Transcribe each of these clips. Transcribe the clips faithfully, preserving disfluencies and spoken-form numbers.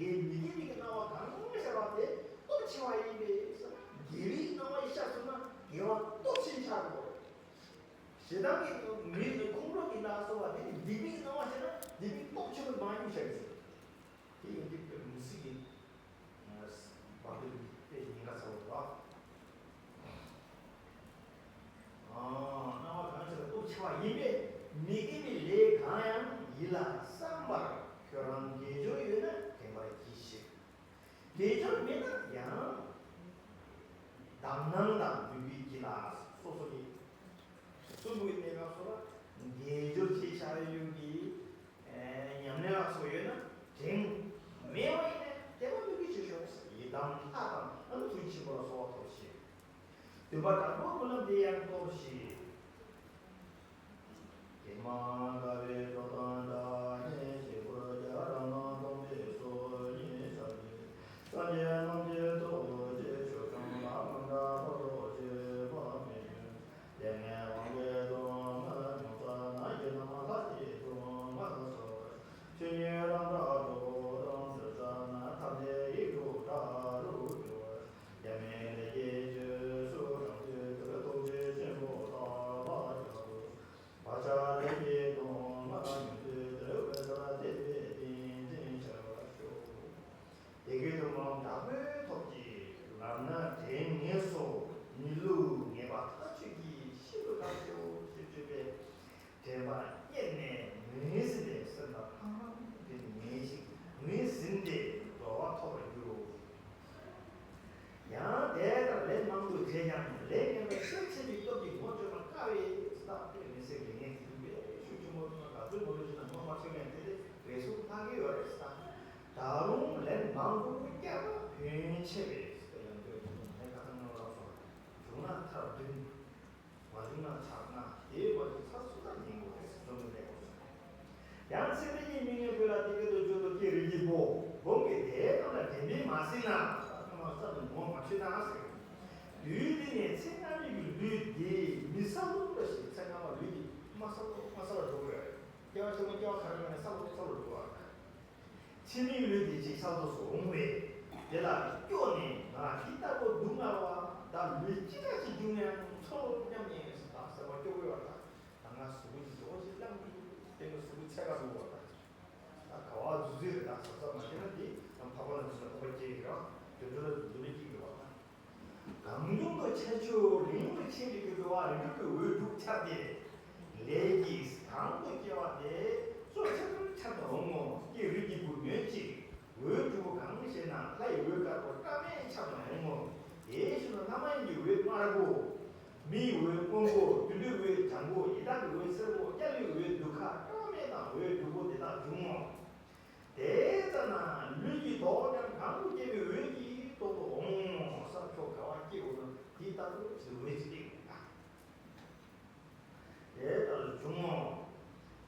དེ་མི་དགེ་བའི་སྣང་བ་གང་ཤར་བ་དེ་སྟོབས་ཆེ་བ་ཡིན་པས། དགེ་བའི་སྣང་བ་ཡིས་ཤར་སོང་ན་དགེ་བ་སྟོབས་ཆེན་ཆགས་དགོས། ཞེ་སྡང་གི་མི་ཁོང་ཁྲོ་གི་ལ་སོགས་པ་དེ་ནི་སྡིག་པའི་སྣང་བ་ཤར་ན་སྡིག་པའི་སྟོབས་ཆེན་པོ་མང་ཉུང་ཤར་གྱི་ཟེར། དེ་ཡང་སྡིག་པའི་མུ་ཟིག་གི་བར་དོ་དཔེ་ཉེན་ཁ་ཚ་བོ་རེད། སྣང་བ་གང་ཤར་སྟོབས་ཆེ་བ་ཡིན་པས། མི་དགེ་བའི་ལས་གང་ཡང་ཡིད་ལ་བསམ་པར་ཁྱོད་རང་དགེ་སྦྱོར་ཡོད་ན་དྲན་པར་གྱིས་ཤིག། དགེ་སྦྱོར་མེད་ན་ཡང་དག་སྣང་དང་མོས་གུས་ཀྱིས་ལ་སོ་སོ་གི་གསུམ་པོའི་གནས་སྐབས་སུ་ལ་དགེ་སྦྱོར་བྱས་བཞག་ཡོད་ཀྱི་ཉམས་ལེན་ལ་སོགས་ཡོད་ན་དྲན། མེད་པ་ཡིན་ན་དད་པ་མོས་གུས་བྱེད་ཤོག། ཡི་དམ་ལྷ་དང་ཨ་ནུ་ཐུགས་ཆེན་པོ་ལ་གསོལ་བ་ཐོབ་ཤིག། འདུན་པ་དྲག་པོ་སྨོན་ལམ་འདི་ཡང་ཐོབ་ཤིག། ཀྱེ་མ་དགའ་བའི་འགྲོ་དོན་དག་ཉེ་ཞིག་པུར་རྒྱ་ར་ན་སྟོང་པའི་སོ་ཉིད་ཤར་གྱི། སངས་རྒྱས་རྣམས་ཀྱི་ཐུགས་རྗེ་ཆོས་སྐྱོང་ལ་མ་འདའ་བར་དུ་བྱེད་པ་མེད་ཀྱི། ལས་ངན་དབང་གིས་སྡུག་བསྔལ་མྱོང་ཚར་ན་ཡི་དམ་ལྷ་ཡི་སྡུག་བསྔལ་སོལ། ཆོས་ཉིད་རང་སྒྲ་སྒྲོགས་དང་འདོད་ཆགས་ན་ཐམས་ཅད་ཡིད་འཕྲོག་དགྲ་རུ་གྱུར། ཡ་མེད་ལས་ཀྱི་ཆོས་སུ་དྲངས་ཏེ་དེར་ཐུགས་རྗེ་ཆེན་པོ་བརྟག་པ་རྒྱལ་པོ། བག་ཆགས་ལས་ཀྱི་སྡུག་བསྔལ་མྱོང་དུས་དེར་འོད་གསལ་བདེ་བའི་ཏིང་འཛིན་ཤར་བར་ཤོག། དེ་གའི་ཐུན་མོང་དྲག་པོའི་ཐོབ་ཀྱི་ལམ་སྣ་དྲན་ངེས་སོ། མི་བསླུ་ངེས་པ་ཐག་ཆོད་ཀྱི་ཤིན་ཏུ་ཐག་ཆོད་ཞེས་བརྗོད་པས། དྲན་པ་རྙེད་ནས་ངོས་ཟིན་ཏེ་སེམས་ལ་ལྷང་ལྷང་དེ་ནི་ངེས་ཤིང་ངོས་ཟིན་ཏེ་གྲོལ་བ་ཐོབ་པར་འགྱུར་རོ། ཡང་དེ་ལྟར་ལན་མང་དུ་བྱས་ཀྱང་ལས་ངན་པ་ཤས་ཆེ་བའི་སྟོབས་ཀྱིས་ངོ་སྤྲོད་པར་དཀའ་བས་སུ་དག་པའི་མི་ཚེ་ལས་ངན་དེ་ལུས་པའི་ཤུགས་ཆེན་པོ་ཐོག་ལ་ག་ཚོད་མོ་རུ་ཞིག་ན་ངོ་མ་ཆོད་ཀྱང་དེ་དེ་བས་སུ་ལྷག་གི་ཡོད་རེད་ས། ད་རུང་ལན་མང་པོ་བསྐྱར་ན་ཕན་ཆེ་བས་སུ་ཡང་འདོད་ཀྱི་ལན་ཁ་ཚང་ངོ་ལ་སོང་བྱུང་ན་ཐར་བདུན། མ་བྱུང་ན་ཚར་ལྔ། དེའི་བར་གྱི་ཚར་གསུམ་ལ་ཉན་དགོས་རེད་ཟེར་འཛོམས་ནས་ལས་དགོས་ཟེར། ཡང་ཚེ་འདི་ཉིད་མི་ངན་བོད་ལ་དེ་སྐད་དུ་བརྗོད་དོ། ཀྱེ་རིགས་ཀྱི་བུ། བུམ་གྱི་དེའི་རྣམས་ལ་དྲན་པས་མ་ཟིན་ན། ཐ་མ་ས་དུ་ངོ་མ་ཆོད་ན་ཟེར། དུས་འདི་ནས་ཚེ་སྔ་མའི་གི་ལུས་འདི་མི་ས་ལུག་ལ་ཞིག་ཚེ་སྔ་མ་ལུས་འདི་མ་ས་ལུག་མ་ས་ལ་འགྲོ་དགོས་རེད། སྐྱེ་བ་ཆེན་མོ་སྐྱེ་བ་ག་རེ་ཡོད་ན་ས་ལུག་ས་ལ་འགྲོ་བ་རེད། ཕྱི་མའི་ལུས་འདི་ཅིག་ས་ཐོག་སུ་འོང་བས། དེ་ལ་སྐྱོ་ནས་ང་འདི་ལྟ་བུ་སྡུག་བསྔལ་བ་ད་ལུས་ཅི་འདྲ་ཞིག་བྱུང་ནའང་འཚོ་སྙམ་ནས་ད་སེམས་པ་སྐྱོ་བོའི་བར་ད་ད་ང་གཟུགས་པོ་ཅིག་འདྲ་བོ་ཞིག་བླངས་ཏེ་དེ་ནི་གཟུགས་པོ་ཚད་ཁ་འདུག་བ་ད་ད་ག་བ་འཛུལ་འཛུལ་རེད། ད་གཟབ་གཟབ་མ་བྱས་ན་འདི་ང་འཕགས་པ་ལ་འཛུལ་ན་འཕགས་པ་སྐྱེ་གི་རེད། དེ་འདྲ་ལ་འཛུལ་ནས་སྐྱེ་གི་རེད་བ་ད། གང་བྱུང་དུ་འཆར་ཆུ་རིང་ལ་ཕྱིན་པའི་རྒྱུ་འགྲོ་བ་རིགས་དྲུག་གི་འོད་དྲུག་འཆར་ཏེ། ལས་ཀྱིས་གང་དུ་སྐྱེ་བ་དེ་གཙོ་ཆེར་འཆར་དུ་འོང་ངོ་། ཀྱེ་རིགས་ཀྱི་བུ་ཉོན་ཅིག། འོད་དྲུག་པོ་གང་ཞེ་ན། ལྷའི་འོད་དཀར་པོ་བཀྲག་མེད་འཆར་དུ་འོང་ངོ་། དེའི་ཤུལ་དུ་ལྷ་མིན་གྱི་འོད་དམར་པོ། མིའི་འོད་སྔོན་པོ། དུད་འགྲོའི་འོད་ལྗང་གུ། ཡི་དྭགས་ཀྱི་འོད་སེར་པོ། རྒྱལ་བའི་འོད་དུད་ཁ་བཀྲག་མེད་དང་འོད་དྲུག་པོ་དེ་དག་འབྱུང་ངོ་། དེ་ཙ་ན་ལུས་ཀྱི་མདོག་ཀྱང་གང་དུ་སྐྱེ་བའི་འོད་ཀྱིས་རྟོག་ཏུ་འོང་ངོ་། ས་ཕྱོགས་ག་བ་སྐྱེ་འོ་ན་དེ་ལྟ་བུ་ཞིག་འོད་ཀྱི་སྟེང་ནས་དེ་ལྟར་འབྱུང་ངོ་།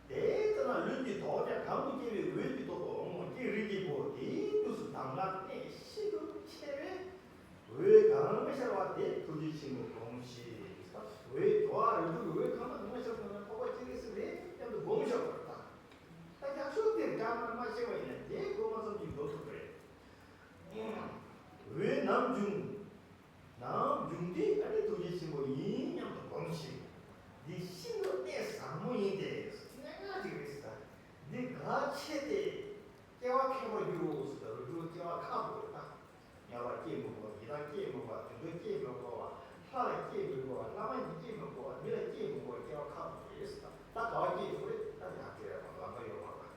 དེ་ཙ་ན་ལུས་ཀྱི་མདོག་ཀྱང་གང་དུ་སྐྱེ་བའི་འོད་ཀྱིས་རྟོག་ཏུ་འོང་ངོ་། ཀྱེ་རིགས་ཀྱི་བུ། དེའི་དུས་སུ་གདམས་ངག་གནད་ཤིན་ཏུ་ཆེ་བས། འོད་གང་ཤར་བ་དེ་ཐུགས་རྗེ་ཆེན་པོས་བསྒོམས་ཤིག། འོད་འགྲོ་བ་རིགས་དྲུག་གི་འོད་གང་དང་གང་ཤར་བ་ན་འཕགས་པ་སྤྱན་རས་གཟིགས་རེད་སྙམ་དུ་བསྒོམ་ཤོག་པར་ད། ད་ཡག་ཤོས་དེ་འདྲ་མ་མ་ཤེས་པ་ཡིན་ན་དེ་དགོས་མ་ཙམ་གྱིས་འགྲོ་ཐུབ་རེད། འོད་ནམ་བྱུང་། ནམ་བྱུང་དུས་ཨ་ནི་ཐུགས་རྗེ་ཆེན་པོ་ཡིན་སྙམ་དུ་བསྒོམ་ཞིང་། འདི་ཤིན་ཏུ་གནད་ཟབ་མོ་ཡིན་ཏེ། གནད་འགག་ཅིག་རེད་ཟེར། འདི་གལ་ཆེ་སྟེ། སྐྱེ་བ་ཁེགས་པར་འགྱུར་རོ་ཟེར། རིགས་དྲུག་སྐྱེ་བ་ཁག་པོ་རེད་ད། དམྱལ་བར་སྐྱེ་མི་དགོས། ཡི་དྭགས་སྐྱེ་མི་དགོས། དུད་འགྲོ་སྐྱེ་མི་དགོས། ལྷ་ལ་སྐྱེ་མི་དགོས། ལྷ་མ་ཡིན་སྐྱེ་མི་དགོས། མི་ལ་སྐྱེ་མི་དགོས། སྐྱེ་བ་ཁག་པོ་རེད་ཟེར། ད་ག་བ་སྐྱེ་ཡོད་རེད། ད་ཡང་སྐྱེ་ཡོད་པ་ལམ་ཁ་ཡོད་མ་རེད།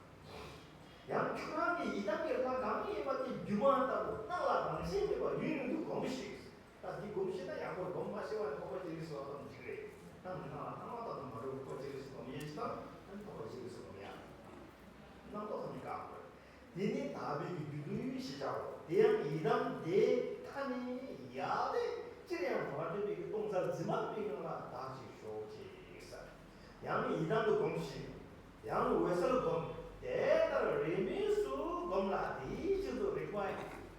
ཡང་ཁྱོད་རང་གིས་ཡི་དམ་གྱི་ལྷ་གང་ཡིན་པ་དེ་སྒྱུ་མ་ལྟ་བུ་སྣང་ལ་རང་བཞིན་མེད་པར་ཡུན་རིང་དུ་བསྒོམས་ཤིག། ད་འདི་སྒོམ་ཤེས་ན་ཡག་པོ་རེད། སྒོམ་མ་ཤེས་པ་ནི་འཕགས་པ་སྤྱན་རས་གཟིགས་ལ་ཙམ་འཇིགས་རེད། ད་མི་སྣང་ལ་སྣང་བ་ལྟ་བུ་མ་འགྲོ་འཕགས་པ་སྤྱན་རས་གཟིགས་སྒོམ་ཡས་ཤིག་དང་ཨ་ནི་འཕགས་པ་སྤྱན་རས་གཟིགས་སྒོམ་ཡ། རྣམ་རྟོག་ཐམས་ཅད་བཀག་དགོས། དེ་ནི་དག་པའི་རྒྱུ་མཐུན་ཞེས་བྱའོ། དེ་ཡང་ཡི་དམ་དེ་མཐའ་ནས་ཡལ་ཏེ་ཅིར་ཡང་མ་གྲུབ་པའི་སྟོང་རྩ་འཛིན་པ་པའི་ངང་ལ་བདག་གཅིག་ཞོག་ཅེས་ཟེར། ཡང་ཡི་དམ་དུ་བསྒོམ་ཞིང་། ཡང་འོད་གསལ་བསྒོམ། དེ་ལྟར་རེས་མོས་སུ་བསྒོམ་ལ་དེའི་རྗེས་སུ་རིག་པ་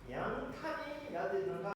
ཡང་མཐའ་ནས་ཡལ་ཏེ་ནམ་མཁའ།